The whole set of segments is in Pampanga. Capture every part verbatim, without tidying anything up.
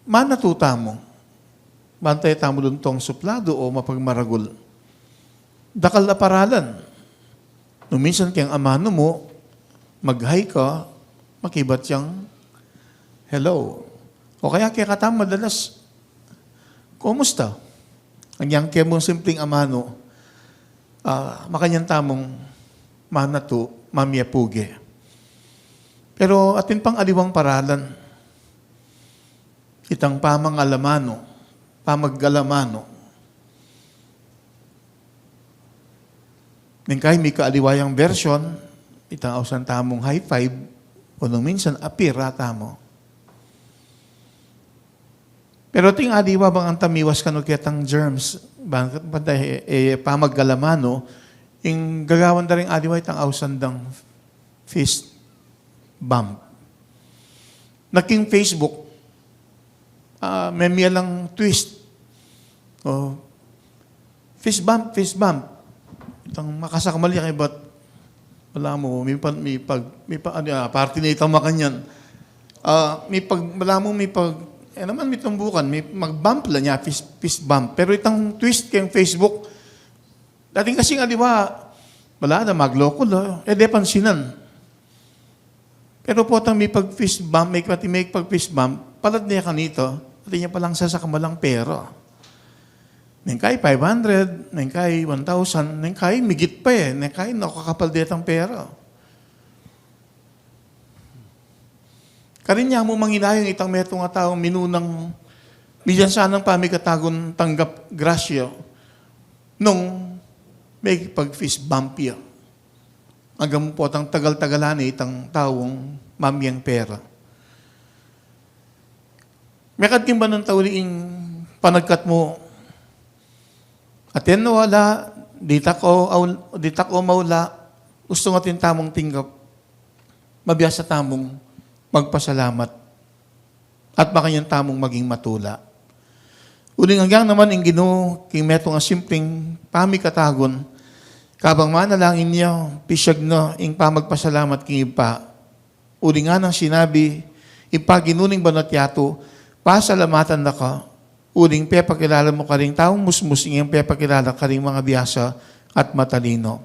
Manatu tamu. Bantay tamu dun tong supladu o mapagmaragul. Dakal a paralan. Nung minsan keng amanu mu, mag-hi ka, makibat yang, "Hello." O kaya kekatamu madalas, "Kumusta?" Anyang kemung simpleng amanu, ah, makanyan tamung manatu, mamie puge. Pero atin pang aliwang paralan. Itang pamangalamanu, pamaggalamanu. Neng kai mika aliwa yang version, itang ausan tamung high five, o nung minsan apir a tamu. Pero ating aliwa bang antang miwas kanu ketang germs, bang, bang e, e, pamaggalamanu, ing gagawan da ring aliwa itang ausan dang fist bump. Naging Facebook, ah, memie lang twist. O, fist bump, fist bump. Itang makasakmal ya kaybat, balamu, mi pag, mi pag, mi pag, ano, ah, party na itang makanyan. Ah, mi pag, balamu, mi pag, e naman, mi tumbukan, mi mag-bump la nya, fist, fist bump. Pero itang twist keng Facebook, dating kasing aliwa, bala na, magloko la, e de pansinan. Pero potang mipag-fist bump, mi pati mipag-fist bump, palad ne kanita, atin ya palang sasakmalang pera. Neng kai five hundred, neng kai one thousand, neng kai migit pa e, neng kai nakakapal detang pera. Karin ya mu manginayang itang metung a taung minunang, minsan sanang pamikatagun tanggap grasya nung mipag-fist bump ya. Agam potang tagal-tagalan ne itang taung mamieng pera. Mekad king banua tauli ing panagkat mu, atin o ala, ditak o aul-, ditak o maula, ustung atin tamung tinggap, mabiasa tamung magpasalamat. At makanyan tamung maging matula. Uling agyang naman ing Ginu, king metung a simpleng pamikatagun, kabang manalangin ya, pisyag na ing pamagpasalamat king Ibpa. Uling nganang sinabi, Ibpa, Ginu ning banu't yatu, pasalamatan da ka, uling pepakilala mu karing taung musmus ing pepakilala karing mangabiasa at matalino.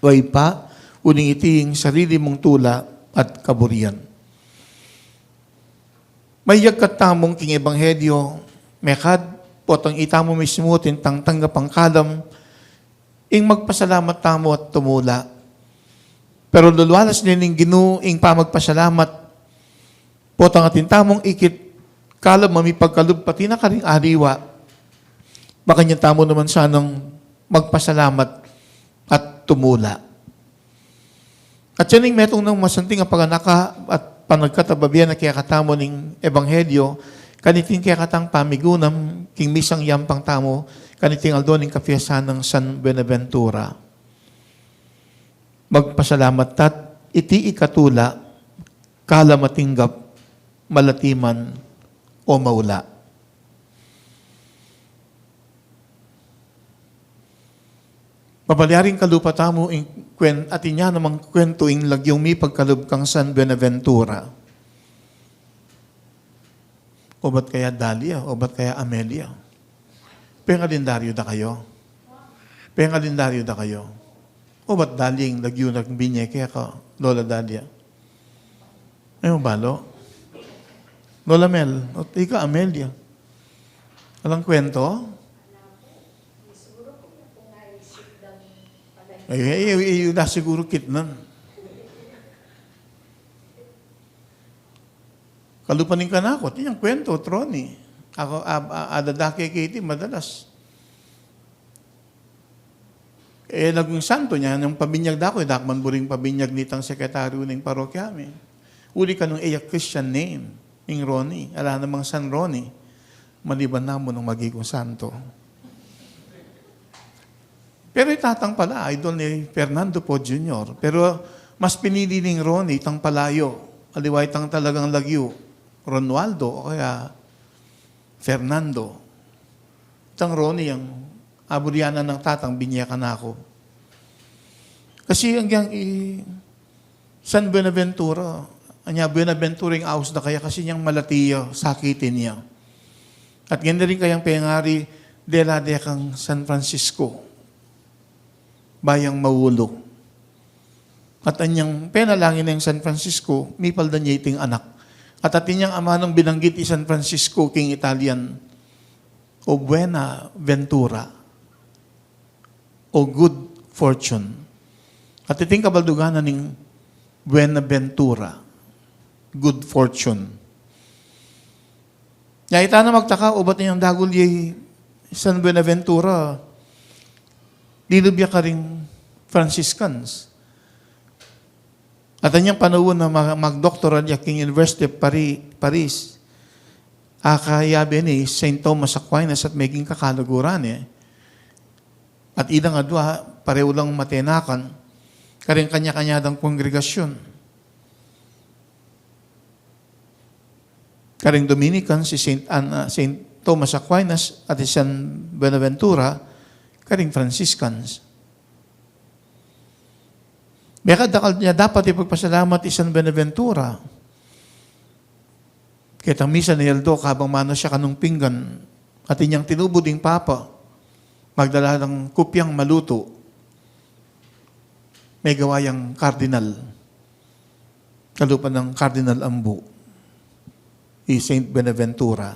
O Ibpa, uling iti ing sarili mung tula at kaburian. Mayagkat tamung king ebanghelyo, mekad, potang itamu mismu atin tang tanggapang kalam, ing magpasalamat tamu at tumula. Pero lulualas ne ning Ginu ing pamagpasalamat, potang atin tamung ikit, kalam a mipagkalub pati na karing aliwa, makanyan tamu naman sanang magpasalamat at tumula. At yan ing metung nang masanting a paganaka at panagkat a babie na kekatamu ning ebanghelyo, kaniting kekatang pamigunam, king misang yampang tamu, kaniting aldo ning kapiyasan nang San Buenaventura. Magpasalamat tat iti ikatula, kalam a tinggap, malati man o maula. Mabalyaring kalupa tamu ing kwen-, atin ya namang kwentu ing lagyung mipagkalub kang San Buenaventura. Obat kaya Dalia, obat kaya Amelia. Pengalendaryo da kayu? Pengalendaryo da kayu? Obat Dalia ing lagyu nang binye keka, Lola Dalia? Ay, mabalo. Lola Mel, o ika Amelia. Alang kwento? Ay, ay, ay, ay, na siguro kitnan. Kalupa ning kanaku, atin yang kwento, Troni. Aku, a, a, adadake ke iti, madalas. E, naging santo nya, nung pabinyag da ku, e, dakman buring pabinyag nitang sekretaryu ning parokya mi. Uli kanung e ya Christian name, ning Ronnie. Ala namang San Ronnie. Maliban na mu nung maging santo. Pero i tatang pala, idol ni Fernando Poe Junior. Pero mas pinili ning Ronnie, itang palayo. Aliwa itang talagang lagyu, Romualdo o kaya Fernando. Itang Ronnie yang aburianan nang tatang, binye kanaku. Kasi agyang i San Buenaventura, anya Buenaventura ing aus da kaya kasi nyang malati ya, sakitin ya. At ngeni rin kayang pengari, dela de kang San Francisco, bayang maulu. At anyang penalangin neng San Francisco, mipaldan ya iting anak. At atin yang amanung binanggit i San Francisco king Italian, o Buenaventura, o good fortune. At iting kabaldugan na ning Buenaventura, good fortune. Ya ita na magtaka, ubat niyang dagul ya i San Buenaventura, lilub ya karing Franciscans. At anyang panaun na ma-, magdoktoral ya king University of Pari-, Paris, akayabe ne i Saint Thomas Aquinas at meging kakaluguran ne. At ilang adua, parehu lang matenakan, karing kanya-kanya dang kongregasyon. Karing Dominican, si Saint Anna, Saint Thomas Aquinas, at i San Buenaventura, karing Franciscans. Mekad dakal ya dapat ipagpasalamat i San Buenaventura. Ketang misa ne aldo, kabang manas ya kanung pinggan, atin yang tinubu ding Papa, magdala lang kupyang malutu, megawa yang kardinal, kalupa nang Kardinal Ambu, i Saint Buenaventura.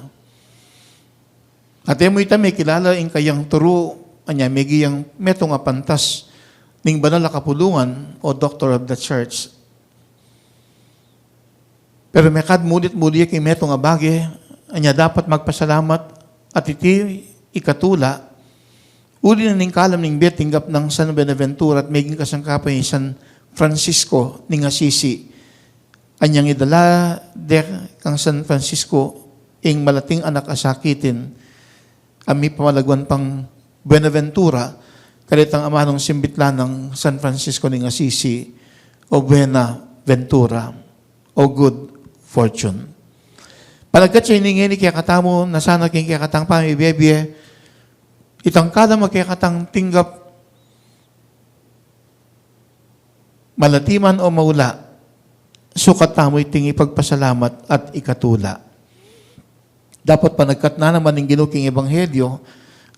At e mu ita mekilala ing kayang turu, anya megi yang metung a pantas ning banal a kapulungan o Doctor of the Church. Pero mekad mulit-mulit ya king metung a bage, anya dapat magpasalamat, at iti ikatula, uli na ning kalam ning bie tinggap nang San Buenaventura at meging kasangkapan i San Francisco ning Assisi. Anyang idala de kang San Francisco ing malating anak a sakitin, a mipamalaguan pang Buenaventura, karetang amanung simbitlan nang San Francisco ning Assisi, o Buenaventura, o good fortune. Panagkat ya ini ngeni kekatamu, na sana king kekatang pamibie-bie, itang kalam a kekatang tinggap, malati man o maula, sukat tamu iting ipagpasalamat at ikatula. Dapat panagkat na naman ning Ginu king ebanghelyo,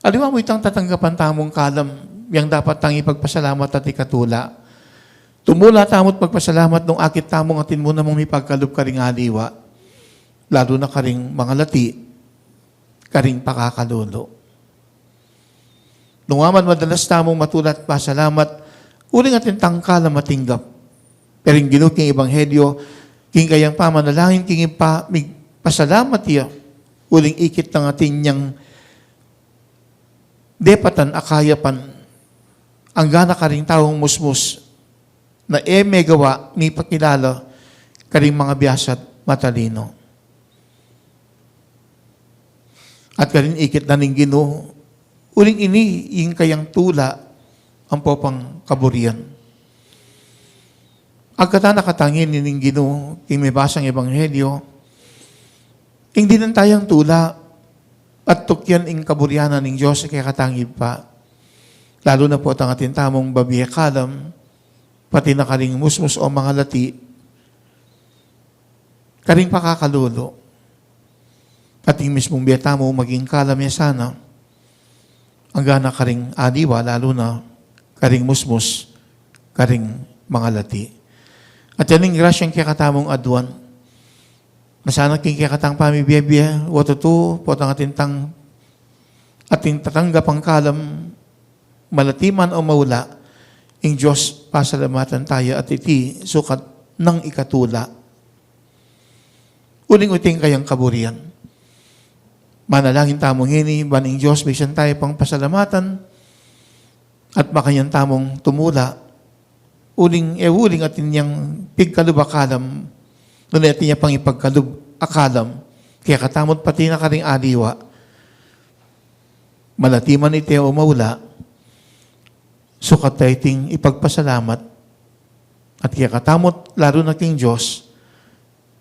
aliwa mu itang tatanggapan tamung kalam, yang dapat tang ipagpasalamat at ikatula. Tumula tamu't magpasalamat nung akit tamung atin mu namang mipagkalub karing aliwa, lalu na karing mangalati, karing pakakalulu. Nung aman madalas tamung matula at pasalamat, uling atin tang kalam a tinggap. Pero ing Ginu king ebanghelyo, king kayang pamanalangin king Ibpa, migpasalamat ya, uling ikit nang atin yang depatan a kayapan, anggana karing taung musmus, na e megawa mipakilala karing mabiasa at matalino. At karin ikit na ning Ginu, uling ini ing kayang tula ampo pang kaburian. Agkatan na katang ini ning Ginu king mibasang ebanghelyo, ing dinan tayang tula at tukyan ing kaburian na ning Dios kekatang Ibpa. Lalu na pu itang atin tamung babie kalam, pati na karing musmus o mangalati, karing pakakalulu. At ing mismung bie tamu maging kalam ya sana, anggana karing aliwa, lalu na karing musmus, karing mangalati. At yan ing grasyang kekatamung aduan. Masanag king kekatang pamibie-bie, watutu, potang atin tang, atin tatanggap a kalam, malati man o maula, ing Dios pasalamatan taya at iti sukat nang ikatula. Uling iti ing kayang kaburian. Manalangin tamu ngeni, ban ing Dios misan taya pang pasalamatan, at makanyan tamung tumula, uling e uling atin yang pigkalub a kalam, nune atin ya pang ipagkalub a kalam, kekatamu't pati na karing aliwa, malati man iti o maula, sukat taya iting ipagpasalamat, at kekatamu't lalu na king Dios,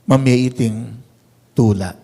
mamie iting tula.